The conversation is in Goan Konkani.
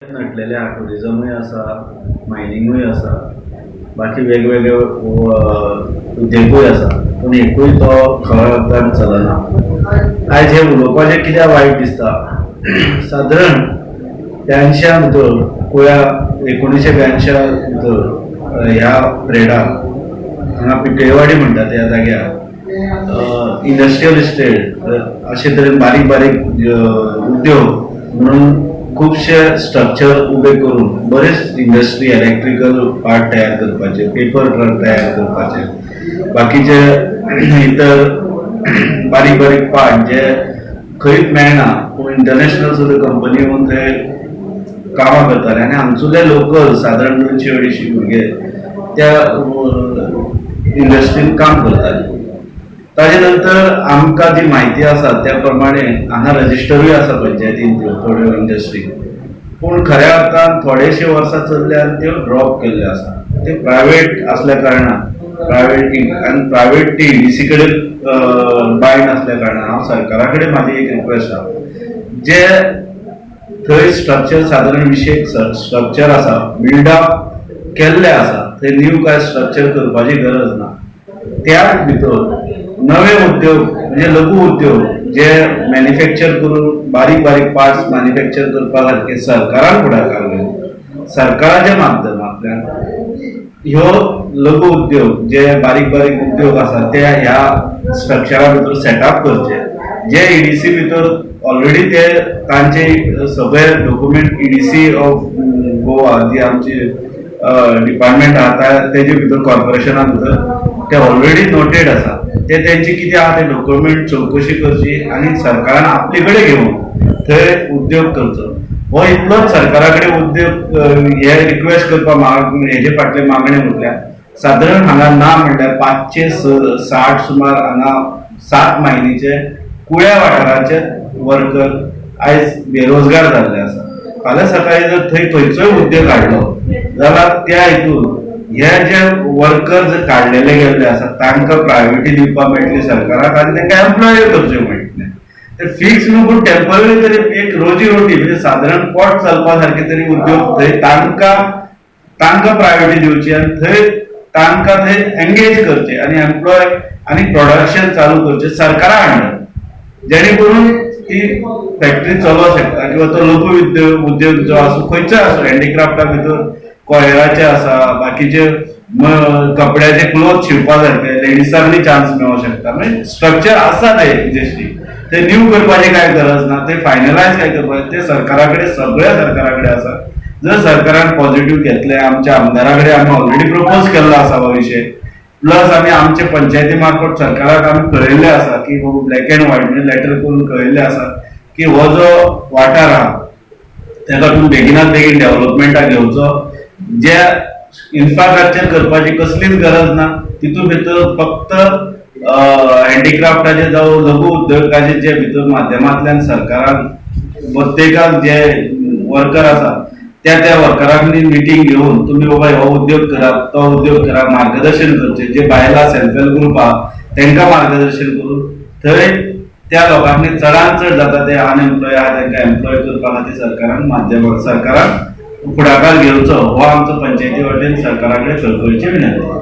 नटलेले आहा. टुरिजमूय आसा, मायनिंगूय आसा, बाकी वेगवेगळे उद्देगूय आसा, पूण एकूय तो खऱ्या अर्थान चलना. आयज हें उलोवपाचें कित्याक वायट दिसता, सादारण 82 भितर, कुळ्या 1982 भितर ह्या प्रेडा हांगा पिंपळेवाडी म्हणटा त्या जाग्यार इंडस्ट्रियल इस्टेट अशे तरेन बारीक बारीक उद्योग म्हणून खुबशे स्ट्रक्चर उबे करून बरेच इंडस्ट्री, इलेक्ट्रिकल पार्ट तयार करपाचे, पेपर ट्रक तयार करपाचे, बाकीचे इतर बारीक बारीक पार्ट जे खंयच मेळना, पूण इंटरनॅशनल सुद्दां कंपनी येवन थंय कामां करताले आनी हांगसुले लोकल सादारण 200-250 भुरगे त्या इंडस्ट्रीन काम करताले. ताजे नंतर आमकां जी म्हायती आसा त्या प्रमाणे हांगा रजिस्टरूय आसा पंचायतीन त्यो थोड्यो इंडस्ट्री, पूण खऱ्या अर्थान थोडेशे वर्सां चल्ले आनी त्यो ड्रॉप केल्ल्यो आसा. ते प्रायवेट आसल्या कारणान, प्रायवेट आनी प्रायवेट ती ईडीसी कडेन बायंड आसल्या कारणान हांव सरकारा कडेन म्हाजी एक रिक्वेस्ट आसा, जे थंय स्ट्रक्चर सादारण 20 स्ट्रक्चर आसा, बिल्डअप केल्ले आसा, थंय न्यू काय स्ट्रक्चर करपाची गरज ना. त्या भितर नवे उद्योग म्हणजे लघु उद्योग जे मॅन्युफॅक्चर करून बारीक बारीक पार्ट्स मॅन्युफॅक्चर करपा सारके सरकारान फुडाकार घेवन सरकाराच्या माध्यमांतल्यान ह्यो लघु उद्योग जे बारीक बारीक उद्योग आसा ते ह्या स्ट्रक्चरा भितर सेटअप करचे. जे ईडीसी भितर ऑलरेडी ते तांचे सगळे डॉक्युमेंट ईडीसी ऑफ गोवा जी आमची डिपार्टमेंट आहा तेजे भितर, कॉर्पोरेशना भितर ते ऑलरेडी नोटेड आसा. ते तेंचे कितें आहा ते डॉक्युमेंट चवकशी करची आनी सरकारान आपले कडेन घेवन थंय उद्योग करचो. हो इतलोच सरकारा कडेन उद्योग हे रिक्वेस्ट करपा हेजे फाटले मागणे म्हटल्यार सादारण हांगा ना म्हणल्यार 560 सुमार हांगा 7 मायनीचे कुळ्या वाठाराचे वर्कर आयज बेरोजगार जाल्ले आसा. फाल्यां सकाळी जर थंय खंयचोय उद्योग हाडलो जाल्यार त्या हितून हे जे वर्कर जे काडलेले गेल्ले आसा तांकां प्रायोरिटी दिवपाक मेळटली सरकाराक आनी तांकां एम्प्लॉय करचे मेळटले. ते फिक्स न्हू पूण टेम्पररी तरी एक रोजी रोटी म्हणजे सादारण पोट चलपा सारखे तरी उद्योग थंय तांकां तांकां प्रायोरिटी दिवची आनी थंय तांकां थंय एंगेज करचे आनी एम्प्लॉय आनी प्रोडक्शन चालू करचे सरकारा अंडर, जेणे करून ती फॅक्टरी चलोवंक शकता किंवा तो लघु उद्योग उद्योग जो आसूं खंयचोय आसूं, हँडीक्राफ्टा भितर कॉयराचे आसा, बाकीचे कपड्याचे क्लोथ शिंवपा सारके लेडिसांनी चान्स मेळोंक शकता. म्हणजे स्ट्रक्चर आसा ते एक्झिस्टींग, ते न्यू करपाची काय गरज ना, ते फायनलायज काय करपाचें ते सरकारा कडेन, सगळ्या सरकारा कडेन आसा. जर सरकारान पॉझिटिव्ह घेतले, आमच्या आमदारा कडेन आमी ऑलरेडी प्रपोज केल्लो आसा हो विशय, प्लस आमी आमचे पंचायती मार्फत सरकाराक आमी कळयल्लें आसा की बाबा ब्लॅक एंड व्हायट म्हणजे लेटर करून कळयल्लें आसा की हो जो वाठार आहा तेका तुमी बेगिनात बेगीन डेव्हलपमेंटाक घेवचो. जे इन्फ्रास्ट्रक्चर करपाची कसलीच गरज ना, तितून भितर फक्त हँडीक्राफ्टाचे जावं लघु उद्योगाचे जे भितर माध्यमांतल्यान सरकारान प्रत्येकाक जे वर्कर आसा त्या त्या वर्करांनी मिटींग घेवन तुमी बाबा हो उद्योग करात, तो उद्योग करा, मार्गदर्शन करचें. जे बायलां सेल्फ हेल्प ग्रुप आहा तांकां मार्गदर्शन करून थंय त्या लोकांनी चडान चड जाता ते अनएम्प्लॉय आहा तांकां एम्प्लॉय करपा खातीर सरकारान माध्यम सरकारान फुडाकार घेवचो हो आमचो पंचायती वटेन सरकारा कडेन कळकळीची विनंती.